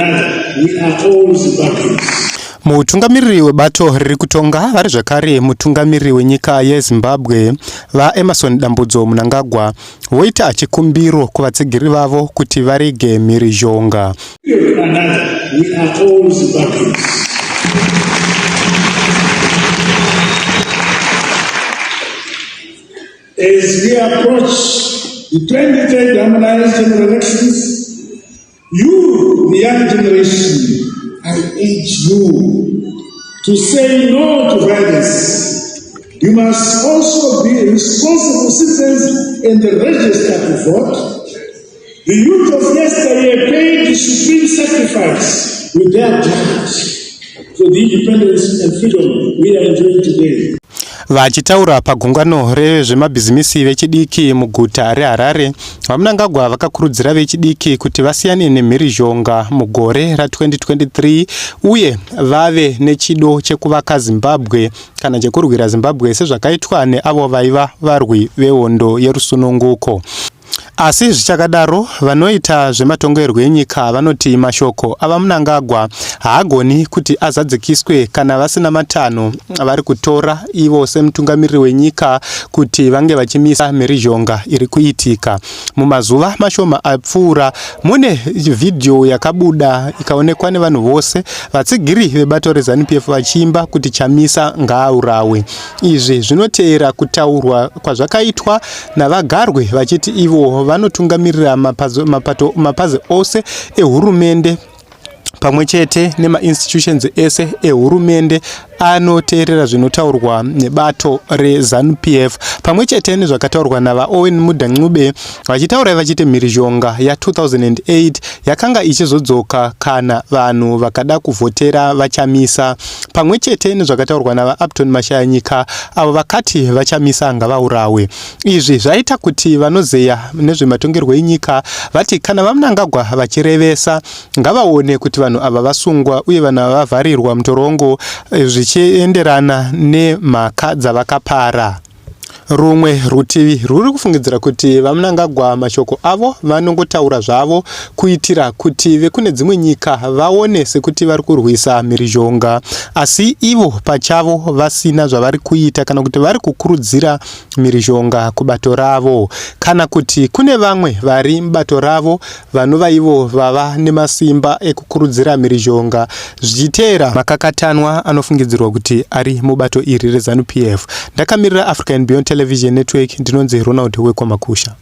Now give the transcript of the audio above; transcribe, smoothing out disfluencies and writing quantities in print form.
another, we are all Zimbabweans. Mutungamiriri webato riri kutonga vari zvakare mutungamiriri wenyika yeZimbabwe, VaEmmerson Dambudzo Mnangagwa, voita chikumbiro kuvatsigiri vavo kuti varege mhirizhonga. Another, we are all Zimbabweans. As we approach the 23rd harmonized general elections, you, the young generation, I urge you to say no to violence. You must also be responsible citizens and register to vote. The youth of yesteryear paid the supreme sacrifice with their blood for the independence and freedom we are enjoying today. Vachitaura pagungano rezvemabhizimisi vechidiki muguta reHarare, VaMnangagwa vakakurudzira vechidiki kuti vasiyane nemhirizhonga mugore ra2023 uye vave nechido chekuvaka Zimbabwe kana chekurwira Zimbabwe sezvakaitwa neavo vaiva varwi vehondo yerusununguko. Asi zvichakadaro, vanoita zvematongerwo enyika vanoti mashoko aVaMnangagwa haagoni kuti azadzikiswe kana vasina matanho avari kutora ivo semutungamiriri wenyika kuti vange vachimisa mhirizhonga iri kuitika. Mumazuva mashoma apfuura, mune vhidhiyo yakabuda ikaonekwa nevanhu vose, vatsigiri vebato reZanu-PF vachiimba kuti Chamisa ngaaurawe. Izvi zvinoteera kutaurwa kwazvakaitwa naVaGarwe vachiti ivo vanotungamirira mapato, mapazi ose ehurumende pamwe chete nemainstitutions ese ehurumende anoteerera zvinotaurwa nebato reZanu-PF pamwe chete nezvakataurwa naVaOwen Mudha Ncube vachitaura vachiti mhirizhonga ya2008 yakanga ichizodzoka kana vanhu vakada kuvhotera VaChamisa pamwe chete nezvakataurwa naVaUpton Mashayanyika avo vakati VaChamisa ngavaurawe. Izvi zvaita kuti vanozeya nezvematongerwo enyika vati kana VaMnangagwa vachirevesa ngavaone kuti vanhu ava vasungwa uye vanhu ava vavharirwa mutorongo eh, zvichienderana nemhaka dzavakapara. Rumwe rutivi rwuri kufungidzira kuti VaMnangagwa mashoko avo vanongotaura zvavo kuitira kuti vekune dzimwe nyika vaone sekuti vari kurwisa mhirizhonga asi ivo pachavo vasina zvavari kuita kana kuti vari kukurudzira mhirizhonga kubato ravo kana kuti kune vamwe vari mubato ravo vanova ivo vava nemasimba ekukurudzira mhirizhonga zvichiteera makakatanwa anofungidzirwa kuti ari mubato iri reZanu-PF. Ndakamirira African Beyond Television Network, ndinonzi Ronald Wekwamakusha.